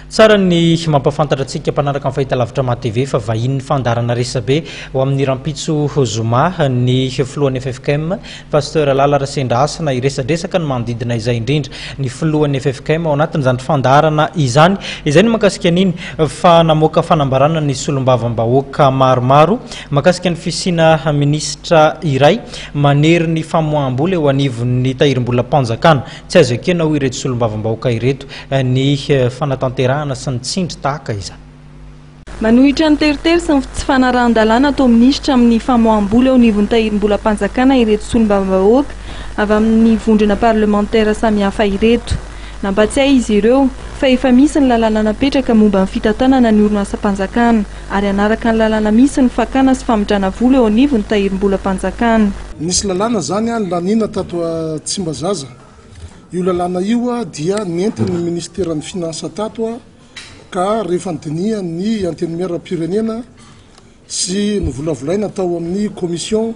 Tsara ny mampahafantatra antsika mpanaraka ny fahitalavitra MATV fa vahinin'ny fandaharana resabe ho amin'ny rahampitso zoma ny filohan'ny ffkm, Pasteur Lala Rasendrahasina. Hiresadresaka ny manodidina izay indrindra ny filohan'ny ffkm ao anatin'izany fandaharana izany. Izay no mahakasika an'iny fa namoaka fanambarana ny solombavambahoaka maromaro mahakasika ny fisiana minisitra iray manery ny famoaham-bola eo anivon'ny tahirim-bolam-panjakana. Tsy azo ekena hoy ireto solombavambahoaka ireto ny fanatanterahana sy ny tsindry tahaka izany. Manohitra ny teritery sy ny tsy fanarahan-dalàna atao minisitra amin'ny famoaham-bola eo anivon'ny tahirim-bolam-panjakana ireto solombavambahoaka avy amin'ny vondrona parlemantera samihafa ireto. Nampatsiahy izy ireo fa efa misy ny lalàna napetraka momba ny fitantanana ny orinasam-panjakana ary hanaraka ny lalàna misy ny fakana sy famindrana vola eo anivon'ny tahirim-bolam-panjakana. Nisy lalàna izany laniana tato Tsimbazaza. Io lalàna io dia nentin'ny minisiteran'ny Finances tato ka rehefa nodinihan'ny Antenimierampirenena sy novolavolaina tao amin'ny commission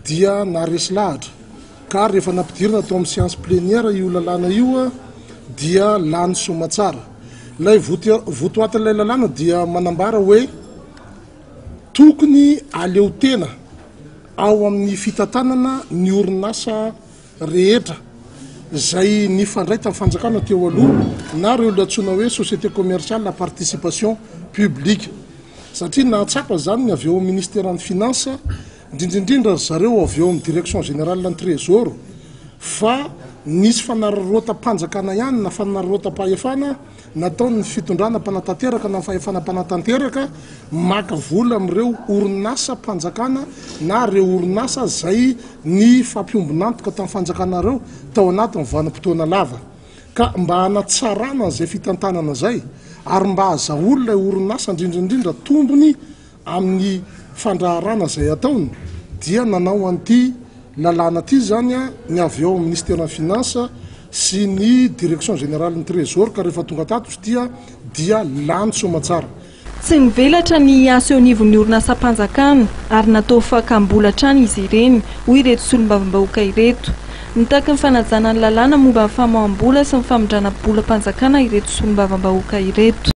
dia naharesy lahatra ka rehefa nampidirina tao amin'ny séance plénière io lalàna io dia lany soamatsara. Ilay votoatin'ilay lalàna dia manambara hoe tokony aleo tena ao amin'ny fitantanana ny orinasa rehetra izay nifandray tamin'ny fanjakana teo aloha na ireo ilay antsoina hoe société commerciale à participation publique satria nahatsapa izany ny avy eo amin'ny ministeran'ny finance indrindra indrindra ry zareo avy eo amin'ny direction générale ny trésor fa nisy fanararaotam-panjakana ihany na fanararaotam-pahefana nataon'ny fitondrana mpanatanteraka na fahefana mpanatanteraka maka vola amin'ireo orinasam-panjakana na ireo orinasa izay ny fampiombon'antoka tamin'ny fanjakana ireo tao anatin'ny vanim-potoana lava. Ka mba hanatsarana an'izay fitantanana izay ary mba hahazahoan'ilay ilay orinasa indrindra indrindra tombony amin'ny fandraharana izay ataony dia nanao an'ity lalàna ity izany ny avy ao amin'ny minisiteran'ny Finance sy ny Direction générale ny Trésor ka rehefa tonga tato izy ity dia lany soamatsara. Tsy nivelatra ny asa eo anivon'ny orinasam-panjakana ary natao fakam-bola hatrany izy ireny, hoy ireto solombavambahoaka ireto. Mitaky ny fanajana ny lalàna momba ny famoaham-bola sy ny famindrana bolam-panjakana ireto solombavambahoaka ireto.